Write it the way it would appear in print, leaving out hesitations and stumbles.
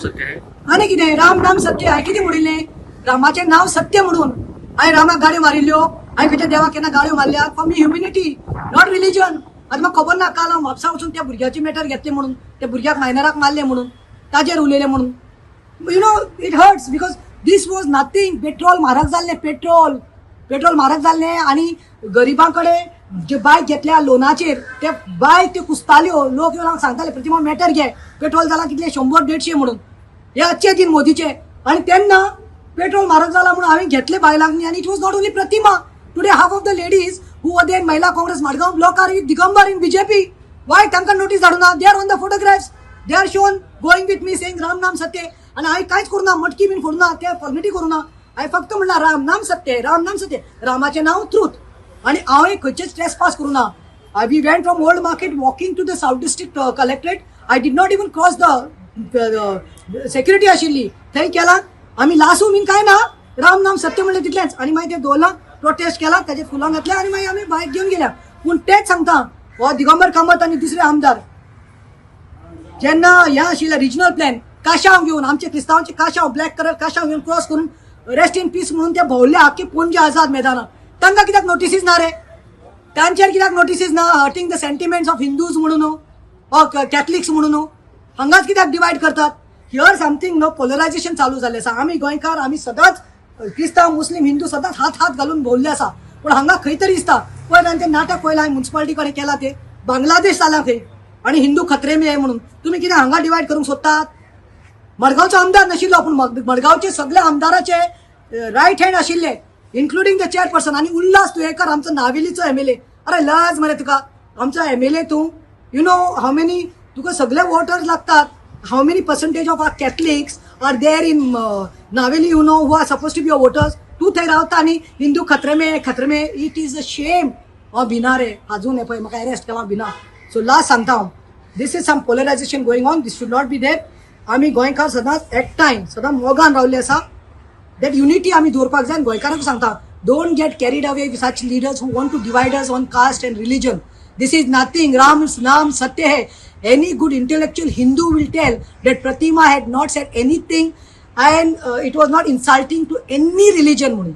सत्य है. आनी कितें? राम नाम सत्य. हांवें कितें म्हणिल्लें? रामाचें नांव सत्य म्हणून हांवें रामाक गाळयो मारिल्ल्यो? हांवें खंयच्या देवाक केन्ना गाळयो मारल्या? For me, humanity, not religion. आतां म्हाका खबर ना, काल हांव म्हापसा वचून त्या भुरग्याची मॅटर घेतली म्हणून, त्या भुरग्याक मायनराक मारले म्हणून, ताजेर उलयले म्हणून. It hurts because this was nothing. Petrol म्हारग जाल्लें, पेट्रोल, पेट्रोल म्हारग जाल्लें आनी गरिबां कडेन जे बायक घेतल्या लोनाचेर, ते बायक त्यो कुसताल्यो. लोक येवन हांव सांगताले, "प्रतिमा, मॅटर घे, पेट्रोल जालां कितले, 100-150" म्हणून. हे अच्छे दिन मोदीचे. आनी तेन्ना पेट्रोल म्हारग जाला म्हणून हांवें घेतले बायलांनी. आनी it was not only Pratima. Today half of the ladies who were in Mahila Congress Madgaon block are with Digambar in BJP. Why तांकां notice धाडूना? They are on the photographs. They are shown going with me, saying "Ram नाम सत्य." आनी हांवें कांयच करूं ना, मटकी बीन फोडूं ना, ते फॉर्मेलिटी करूं ना. हांवें फक्त म्हणलां, "राम नाम सत्य, राम नाम सत्य." रामाचें नांव ट्रूथ. आनी हांवें खंयचेच ट्रेस पास करूं ना. I we went from Old Market walking to the South District Collectorate. I did not even cross the security आशिल्ली थंय. केला आमी लासू बीन काय ना, राम नाम सत्य म्हणलें तितलेंच. आनी मागीर ते दवरलां, प्रोटेस्ट केला, ताजेर फुलां घातल्या आनी मागीर आमी बायक घेवन गेल्या. पूण तेच सांगता, हो दिगंबर कामत आनी दुसरे आमदार जेन्ना ह्या आशिल्लें रिजनल प्लॅन, काशांव घेवन, आमचे क्रिस्तांवांचे काशांव, ब्लॅक कलर काशांव घेवन क्रॉस करून रेस्ट इन पीस म्हणून ते भोवले आख्खे पणजे आझाद मैदानात, तांकां कित्याक नोटिसीस ना रे? तांचेर कित्याक नोटिसीस ना? Hurting the sentiments of Hindus म्हणून ऑर कॅथलिक्स म्हणून हांगाच कित्याक डिवायड करतात? Here something no polarisation चालू जाल्लें आसा. आमी गोंयकार, आमी सदांच क्रिस्तांव, मुस्लीम, हिंदू सदांच हात हात घालून भोवल्ले आसा. पूण हांगा खंय तरी दिसता पळय, तांचें नाटक पळयलां हांवें, मुन्सिपालिटी कडेन केलां ते, बांगलादेश जालां थंय आनी हिंदू खतरे में म्हणून. तुमी कितें हांगा डिवायड करूंक सोदतात? मडगांवचो आमदार नाशिल्लो, पूण मडगांवचे सगळे आमदाराचे रायट हँड आशिल्ले, इन्क्लुडींग the chairperson. आनी उल्हास तुयेकर, आमचो नावेलीचो एमएलए. अरे, लज मरे तुका, आमचो एमएलए तूं. You know how many तुका सगळे वोटर्स लागतात? How many percentage of our Catholics are there in Navelim who are supposed to be your voters? तूं थंय रावता आनी हिंदू खतरे में, खतरे में. It is a shame. हांव भिना रे अजून. हे पळय, म्हाका अरेस्ट केला, भिना. सो लास्ट सांगता हांव, this is some polarization going on. This should not be there. आमी गोंयकार सदांच एकठांय, सदांच मोगान रावल्ले आसा. That unity आमी दवरपाक जाय. आनी गोंयकारांक सांगता, don't get carried away with such leaders who want to divide us on caste and religion. This is nothing. Ram नाम सत्य है. Any good intellectual Hindu will tell that Pratima had not said anything and it was not insulting to any religion म्हणून.